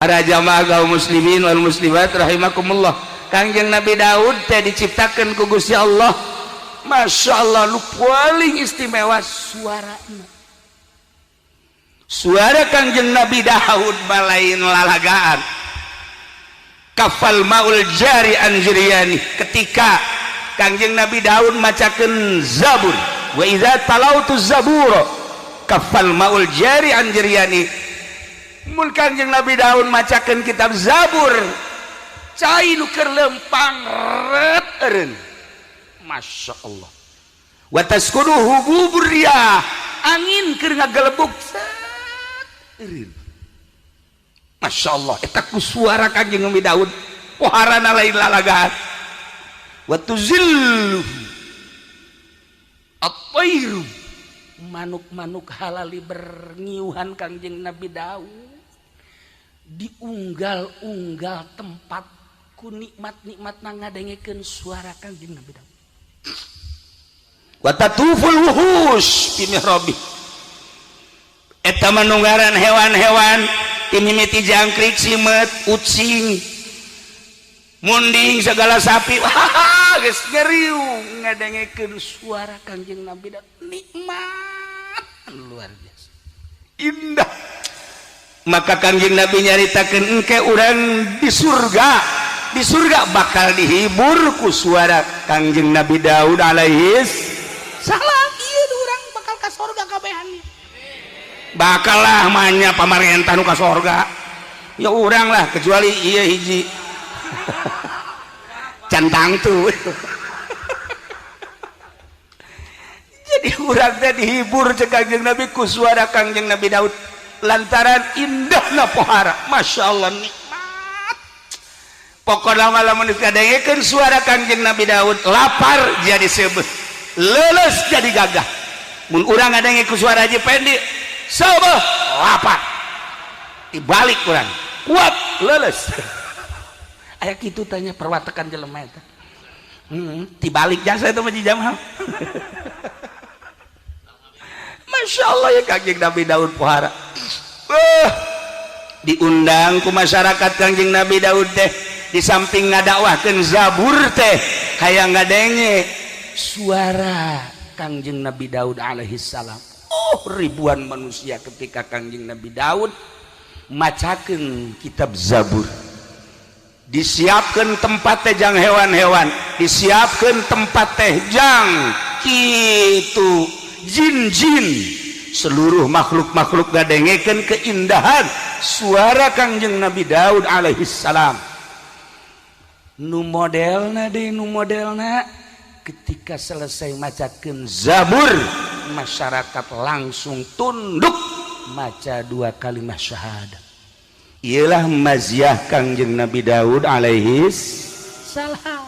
Para jamaah kaum muslimin wal muslimat rahimakumullah. Kangjeng Nabi Daud teh diciptakeun ku Gusti Allah. Masya Allah, nu paling istimewa suarana. Suara Kangjeng Nabi Daud balain lalagaan. Kafal maul jari anjriani, ketika Kangjeng Nabi Daud macakeun Zabur, wa idza talautu zabur kafal maul jari anjriani. Mun Kangjeng Nabi Daud macakeun kitab Zabur, cai nu keur lempang ret eureun. Masya Allah. Wa taskudu hububur riyah, angin keur ngagelebug set eureun. Masya Allah, eta ku suara Kangjeng Nabi Daud poharana lain lalagaan. Wa tuzillu at-tairu, manuk-manuk halali berngiuhan Kangjeng Nabi Daud. Diunggal-unggal tempat ku nikmat-nikmat ngadengekeun suara Kangjeng Nabi Daud. Wa tatuful wuhus fi mihrabi, eta manunggaran hewan-hewan timimiti jangkrik, simet, ucing, munding, segala sapi, wah geus ngeriung ngadengekeun suara Kangjeng Nabi Daud. Nikmat luar biasa, indah. Maka Kangjeng Nabi nyaritakeun engke urang di surga, di surga bakal dihibur ku suara Kangjeng Nabi Daud alaihis salam. Ieu urang bakal ka surga kabehan, bakal lah manya pamarentah nu ka surga ya urang lah, kecuali ieu hiji cantang tuh. Jadi urang teh dihibur cek Kangjeng Nabi ku suara Kangjeng Nabi Daud lantaran indahna pohara. Masya Allah, nikmat. Pokokna mah lamun dikadengekeun suara Kangjeng Nabi Daud, lapar jadi seubeuh, leuleus jadi gagah. Mun urang ngadenge ku suara Haji Pendi, seubeuh lapar, dibalik urang kuat leuleus. Aya kitu tanya perwatakan jelema eta. Dibalik jasa itu mah jamaah. Masya Allah ya Kangjeng Nabi Daud pohara. Diundang ku masyarakat Kangjeng Nabi Daud teh, di samping ngadakwahkeun Zabur teh hayang ngadenge suara Kangjeng Nabi Daud alaihi salam. Oh, ribuan manusia ketika Kangjeng Nabi Daud macakeun kitab Zabur. Disiapkan tempat teh jang hewan-hewan, disiapkan tempat teh jang kitu jin-jin, seluruh makhluk-makhluk ngadengekeun keindahan suara Kangjeng Nabi Daud alaihi salam. Nu modelna deui, nu modelna ketika selesai macakeun Zabur, masyarakat langsung tunduk maca dua kalimat syahadat. Iyalah maziah Kangjeng Nabi Daud alaihi salam.